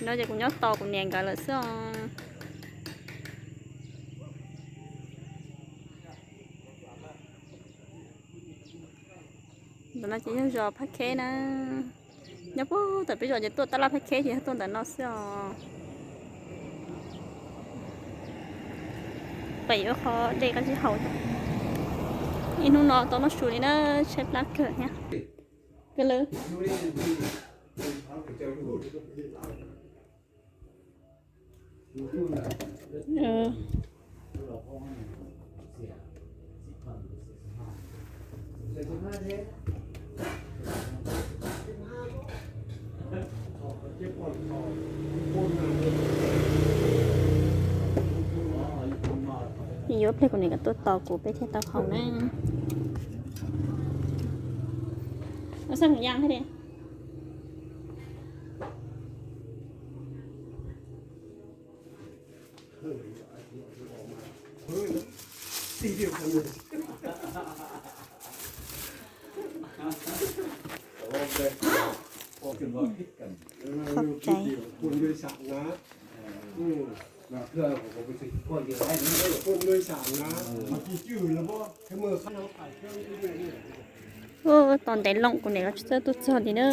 No ces kuv nyob tos kuv niam nkawd lawm xwb os. Ntawm no ces yog zos Phab Kheb na. Nyob puag tom peb zos ces tuaj tab laj Phab Kheb ces yog tuaj ntawm no xwb os. Pem yuav qhov dej qab zib haus. Ib hnub no tau noj su li na, tshaib plab kawg thiab. Yuav pliag kuv niam kom tuaj tos kuv peb thiaj tau haus na. Ua xab hum yas thiab li. Khov cai. Tos ntev loo kuv niam los tsis txawj tuaj txog li na.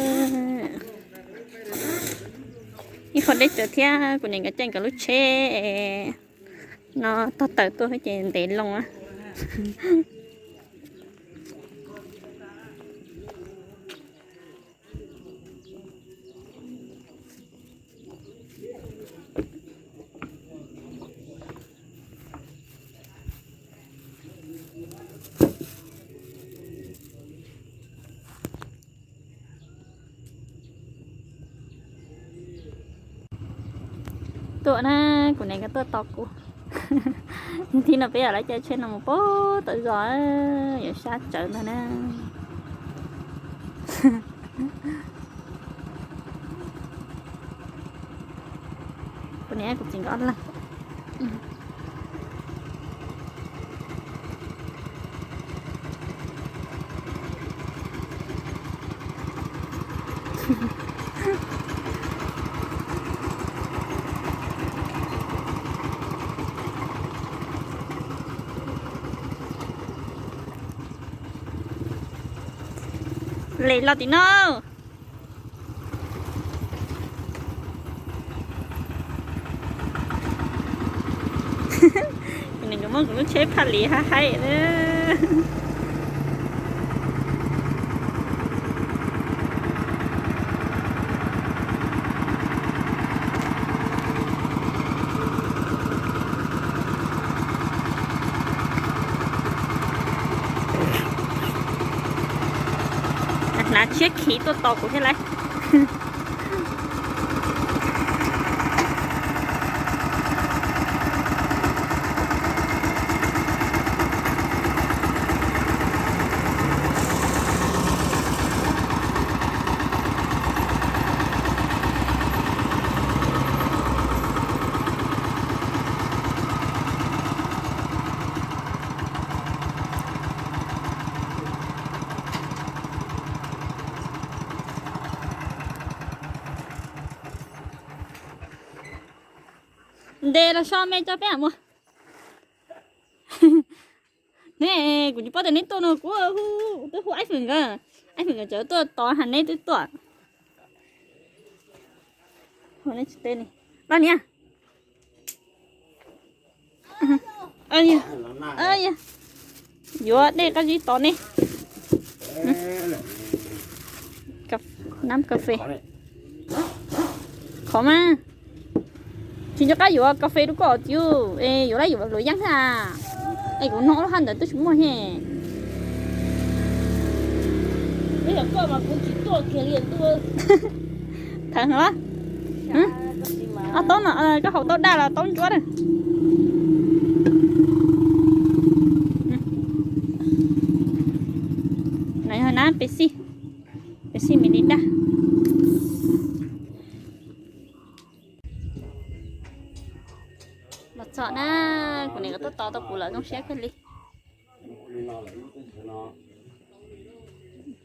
Ib qho deb tsawv thiab kuv niam nkawd caij nkawd lub tsheb no tog tawm tuaj ces ntev loo na. Tuaj na, kuv niam nkawd tuaj tos kuv. Thib no peb yog lawv caij tsheb no mus puag tom zos, yuav sab tsawv ntag na. Kuv niam kuv txiv nkawd ob leeg. Lem los tim no. Kuv niam nkawd muab kuv lub tsheb phaj lis haib haib. Hnav tshiab khiv tuaj tos kuv thiab lauj. Ntes los so me tso peb mam mus. Ne, kuv tsis paub tias neb tuaj no, kuv hu, twb hu iPhone nkawd, iPhone nkawd tseem tuaj tos, hais neb twb tuaj. Los niam. Yuav dej qab zib tos ne. Nab kas fes. Khov mas. Tsis nco qab yuav kas fes rau koj txiv, es yuav lawm yuav luam yeeb thiab. Es kuv noj lub hab ntawd twb tsis muaj he. Thawv heev los. Ob taub no koj haus taub daj los taub ntsuab na. No yog nab pes xij, pes xij me li daj. Los txog na, kuv niam nkawd tuaj tos tau kuv lawm zoo siab kawg li.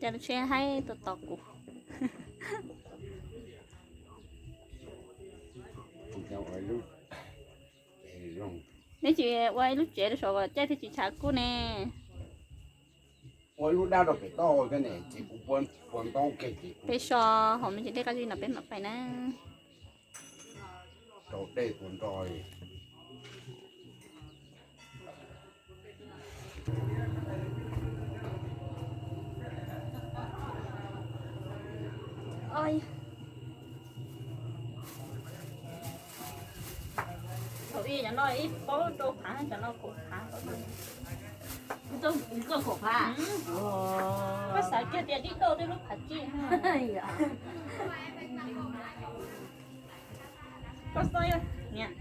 Cas lub tsheb haib tuaj tos kuv. Neb tsis ua ib lub tsev rau saum caij thiaj tsis tshav kub ne. Ua ib lub dab rau pem toj thiab ne, ces kuv puas ntaub kiag ces peb so hauv me ntsis dej qab zib no peb mam pais na. Rau dej tua nrog. Thaum ub cov no ib pob rau phav, cov no kaum phav. Koj xav kiag tias tib tauj tej lub phav tsij. Koj xav niam,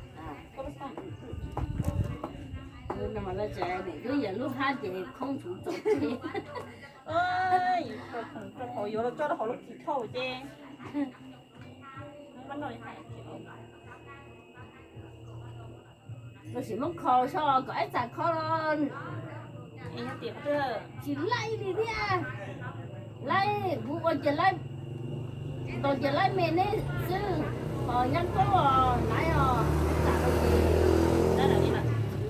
koj xav. Twb yog lub hab ces khoob tsuv txaus tseg. Rau hauv yuav los tso rau hauv lub kis thauj ces. Koj sim muab kho soj kom ib txhais kho los tsis laib li thiab. Laib kuv ua ces laib, ntaus ces laib me neb xwb, ho nyab koob os laib os, ib txhais ces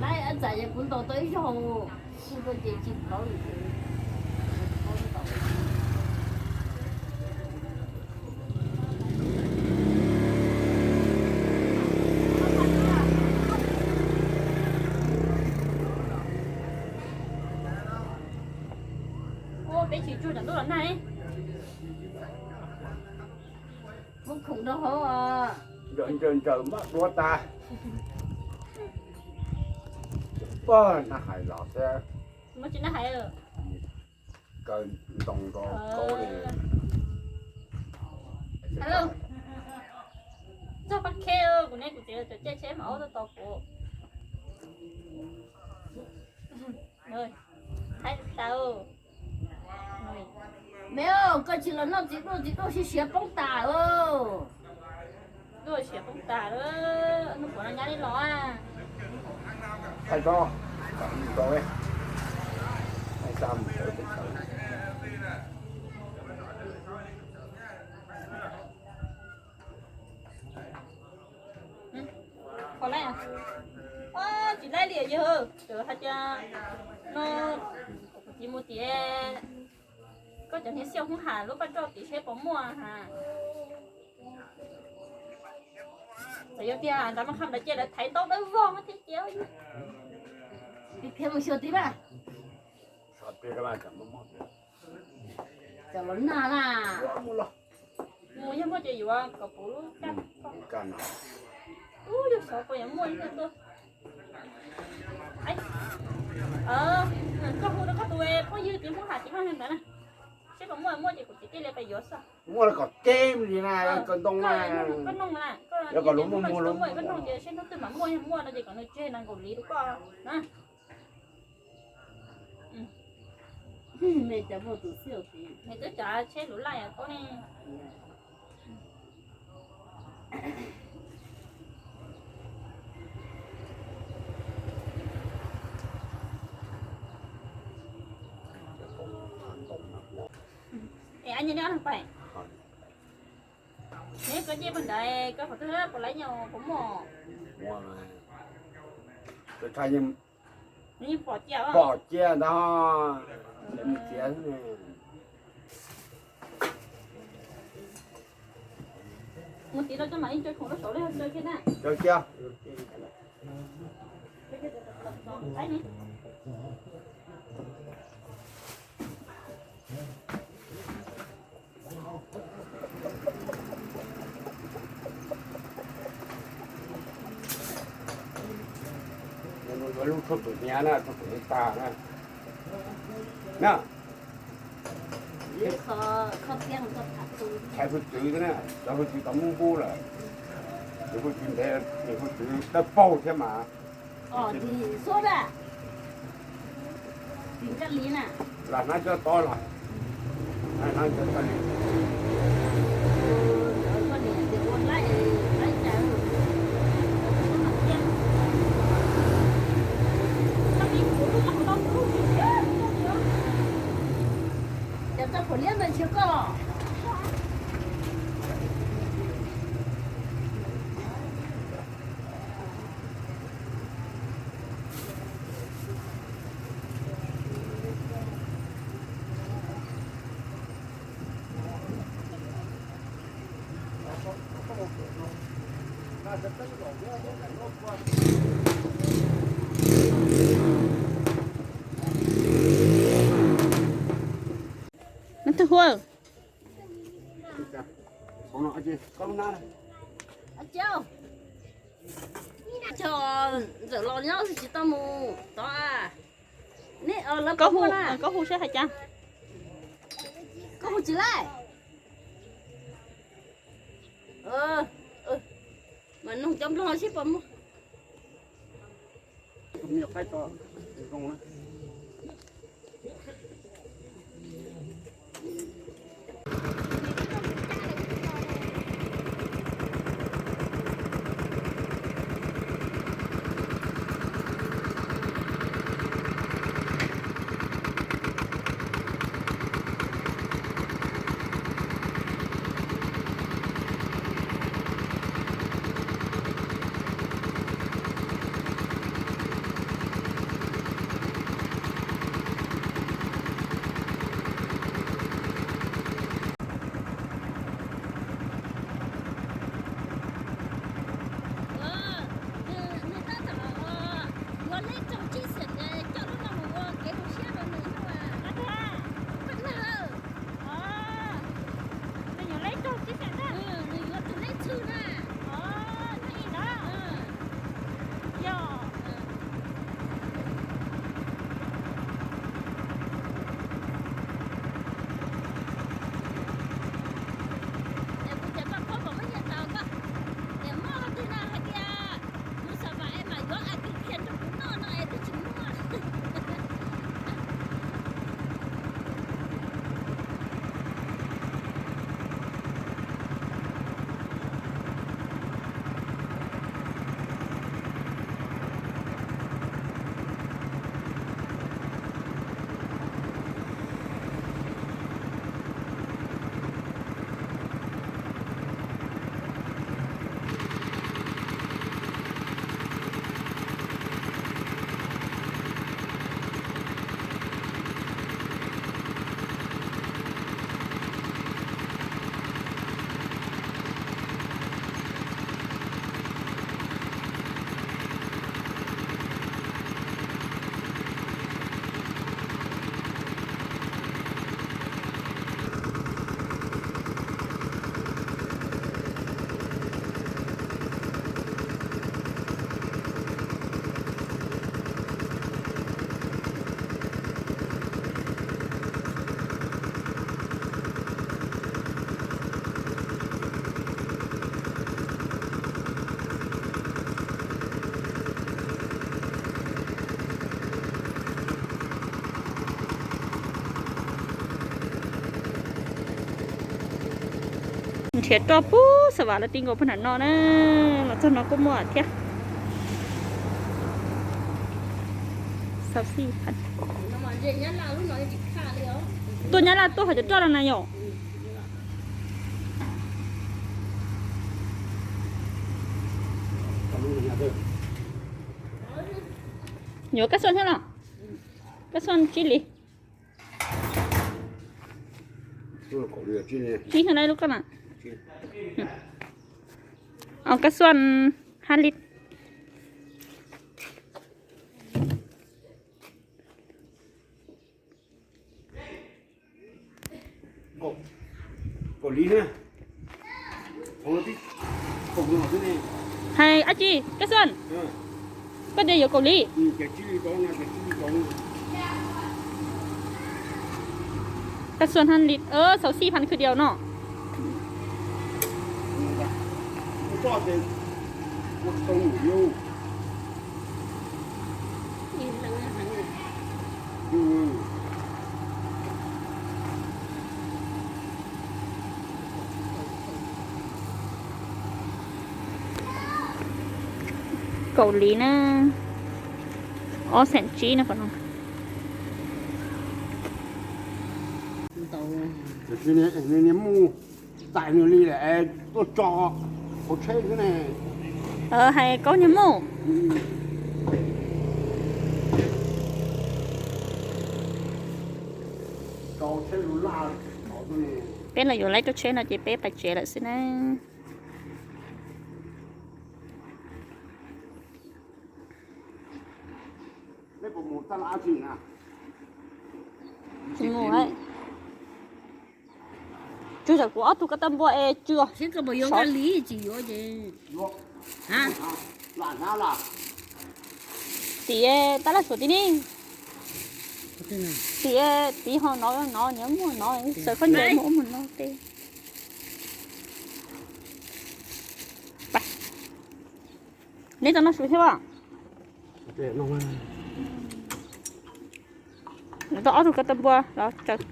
laib, ib txhais ces kuv ntaus tau ib zaug, kuv ua ces tsis tau li. Ua peb tsis tsuag cov ntuj los nag. Muab khoom rau hauv. Ncaws ncaws ncaws maj duab tag. Pog nag hais los thiab. Muab tsis nag hais. Kaw ntoo rau kaub li. Txog pab khe, kuv ne kuv txiv cov caij tsheb mas aub tuaj tos kuv. Hais tau. Me, koj tsis los noj txiv duaj, txiv duaj siav siav poob tas. Duaj siav poob tas, hnub puav no nyab li los. Thaij tso, thaij xa mus sawv peb sawv. Tsis laib li yawg, txawm hais tias no kuv txiv mus tias koj cov niag xiaj hub has lub paj roj tim seb puas muaj has. Txawm yuav tiag nrad mas qhov nrad ces lawv thaiv ntaub dawb vog thiab ces. Thiab mus xyuas tib lawm. Cov los nag na. Mus yog muaj ces yuav kom puv lub kaj. Ub, yog xyov puas yuav muaj ib tug tuaj. Koj hu rau koj tus phooj ywg tim hub has tim maj ntawd na, seb puas muaj, muaj ces kuv txiv thiaj li pais yuav xwb. Muaj los kom ceb li na, kaw ntoo na. Koj noog na, yog kom luag muaj muag, koj noog ces seb hnub twg mam muaj, yog muaj no ces kom nws tseg nees nkaum li rau koj na. Nws twb cov tsheb luv laj os ne. Es neb nyob pais, neb koj ncej pag nrad, koj qhov twg puas laib nyo puas muaj? Pom cia ntag. Mus tiv rau coj mam li caw khoom rau saum li caw kiag na. Caw kiag. Lub tshuaj pwm hniav na, tshuaj pwm hniav tag na. Na, thaiv hwj txwv na, cov hwj txwv tau muab npub lawm. Cov hwj txwv ntev, cov hwj txwv dawb paug thiab mas. Lam hnav cov tod los, hnav cov tod li. Cov txoj phuam liab ntawd ntshe koj los. Nab tug hua. Ntxawm los nyob tsis tau mus tod. Koj hu saib hais cas. Koj hu tsis laij. Mas nug cov nplog seb puas muaj. Nws tab tom yuav leb raug tsib xeem coj lub no mus ua kev zoo siab rau nws no. Nws yuav leb raug tsib xeem na. Nws yuav tus leb tshwj na. Yog. Es kuv cov koj phob kom muab nyiaj tau koj, niam moj twg no hais tias kuv xav vam es mam yuav a kis khiav nrog kuv noj no es twb tsis muaj. Nrhiav roj pub xa vam lawv ti nkaus pag nram no na, los txog no kuj muaj thiab. Xau xij phav. Tuaj Nyab Laj tuaj ho cov roj no na yom. Yuav kab xuaj thiab los? Kab xuaj tsib li. Tsib thiab lub koj na. Kab xuaj hab li. Hais dab tsi kab xuaj? Koj tias yuav kaum li. Kab xuaj hab li, xau xij phav khwv diaus no. Kaum li na, ob xeem tsib no. Mus tais nws li lawm, tuaj tso hauv tsheb xwb ne. Hais kaub niag muj. Peb los yuav laib rau tsheb no ces peb pais tsev lawm xwb na. Tsuag, tsam kuv ob tug ko taw npua es tsw. Tim tab laj suav tim ne. Tim, tim ho no no nyias muag no, xaws khaub ncaws muag ub muag no tej. Neb tau noj su thiab. Tau ob tug ko taw npua los tsaws.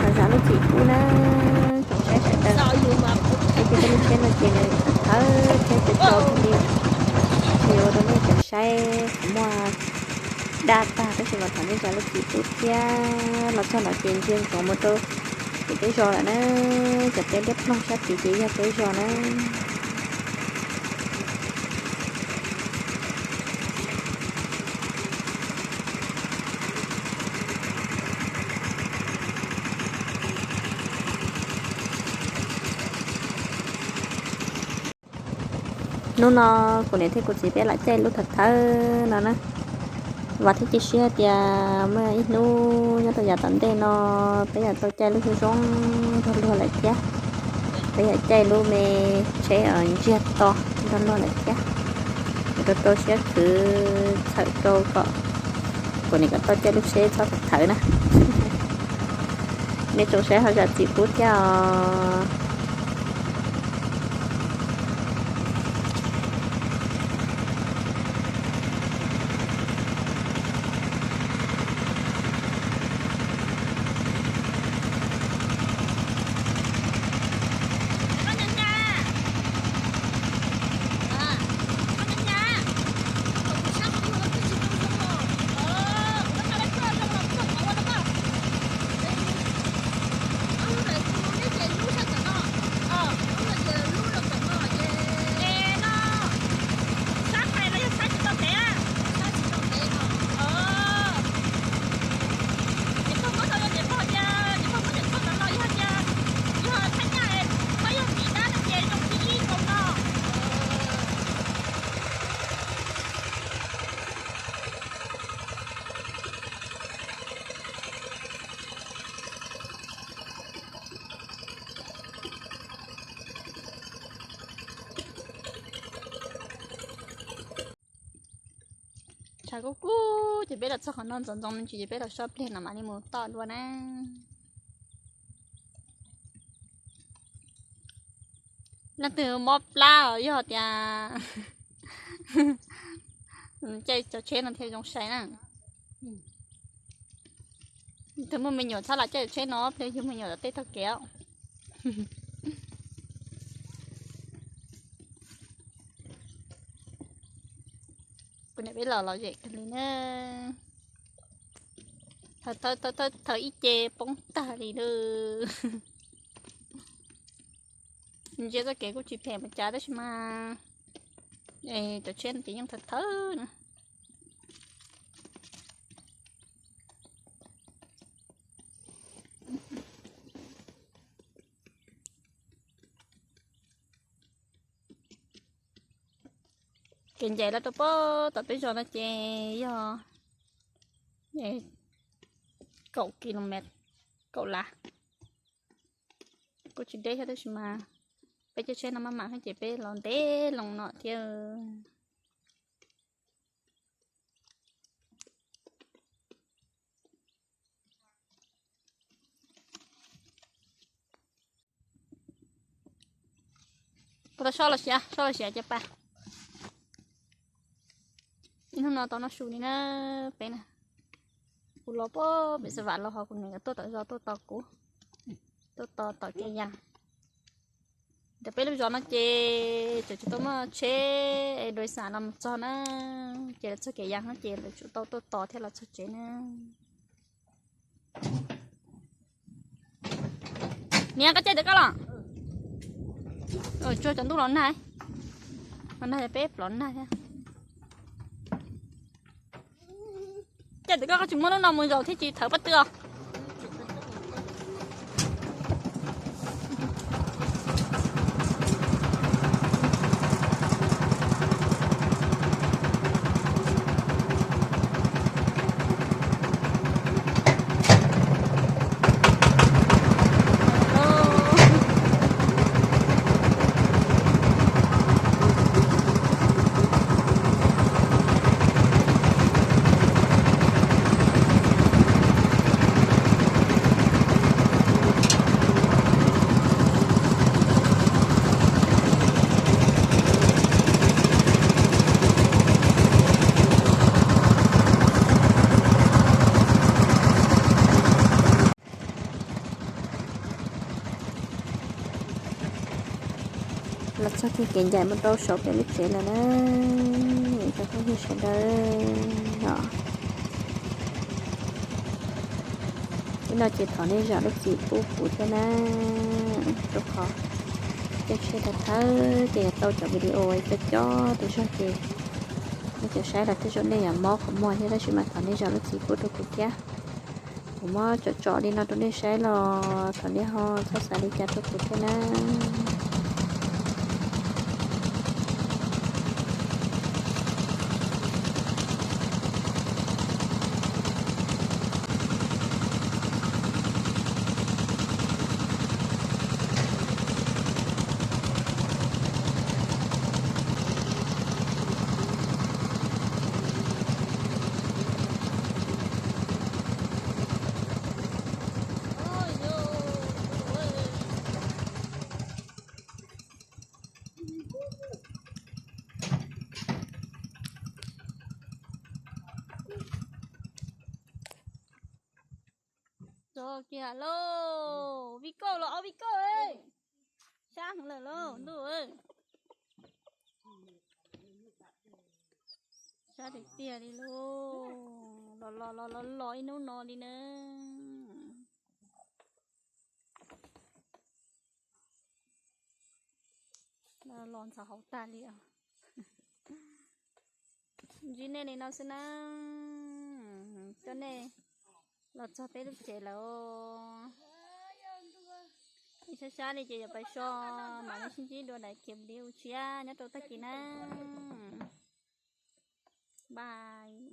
Los zov lub txim pub na, tsoom saib sawv daws. Ces tej lub tsheb no ces nws thawv thiab ces tso li, yuav ua rau nej tseem saib qhov muaj daj tag tab sis mas thov nej zam lub txim pub thiab. Los txog no ces ntsia ntsoov mus rau pem peb zos lawm na, cov teb liab ploog sab tid ces yog peb zos na. Hnub no kuv niam thiab kuv txiv peb lam caij lub thawv thawv no na. Vam thiab cia siab tias muaj ib hnub nyob rau yav tom ntej no peb yuav tau caij lub zoo zoo nrog luag lawm thiab. Peb yuav caij lub me tsheb ntsiag to nrog luag lawm thiab. Ua rau rau siab khwv txhawm rau kom kuv niam kom tau caij lub tsheb txhob thawv thawv na. Nej tsoom saib ho zam txim pub thiab os. Tshav kub kub ces peb los txog qhov no ntxoov ntxoo me ntsis ces peb los so pliag no mam li mus toj dua na. Leej twg mob plab os yog tias caij cov tsheb no thiaj zoo sai na. Tus muaj me nyuam txhob lam caij cov tsheb no, pliag yug me nyuam tom tej taug kev. Kuv niam peb los lom zem kawg li na. Thawv ib ce poob tag li lawm. Ntsia txoj kev kuj tsis phem mus cas tab sis mas cov tsheb no ces yeej thawv thawv na. Kev ncaim los rau pem tom peb zos no ces yog kaum kilomev, kaum lav. Kuj tsis deb thiab tab sis mas peb caij tsheb no maj mam thiab ces peb los ntev loo no thiab. Tau soj los siav, soj los siav ces pa. Ib hnub no tau noj su li na peb na. Kuv los pem Xav Vam los ho kuv niam nkawd tuaj tom zos tuaj tos kuv, tuaj tos tom kev yas. Ntawm peb lub zos no ces tseem tsis tau muaj tsheb es dua xav los mus txog na, ces lawv txog kev yas no ces lawv tsuas tau tuaj tos thiaj los txog tsev na. Niam, koj caij ntawm koj los. Tsuag cov ntuj los nag, los nag peb plov nag thiab. Caij ntawm koj, koj tsis muab lub no mus zaum thiab tsis thawv pob tw os. Los txog kiag kev ncaim mus rau saum peb lub tsev lawm na, cov phooj ywg sawv daws os. Ib no ces thov nej zam lub txim pub kuv thiab na, rau qhov caij tsheb thawj thawj ces yuav tau cov video cov cov tus zog ces nej cov saib los tej zaum nej yuav mob qhov muag thiab, tab sis mas thov nej zam lub txim pub rau kuv thiab. Kuv muab tsom tsom li no rau nej saib los thov nej ho txhob xav li cas rau kuv thiab na. Txog kiag lauj, Vij Kauj los, ob Vij Kauj, sab heev lawm lauj ntuj. Sab tiag tiag li lauj, los los los los los ib hnub no li na. Los ntxhov hauv tag li os. Ntsib nej li no xwb na, coj nej los txog peb lub tsev lawm. Ib sab sab li ces yuav pais so, mam li sib ntsib dua daim video tshiab nyob rau tag kis na. Bye.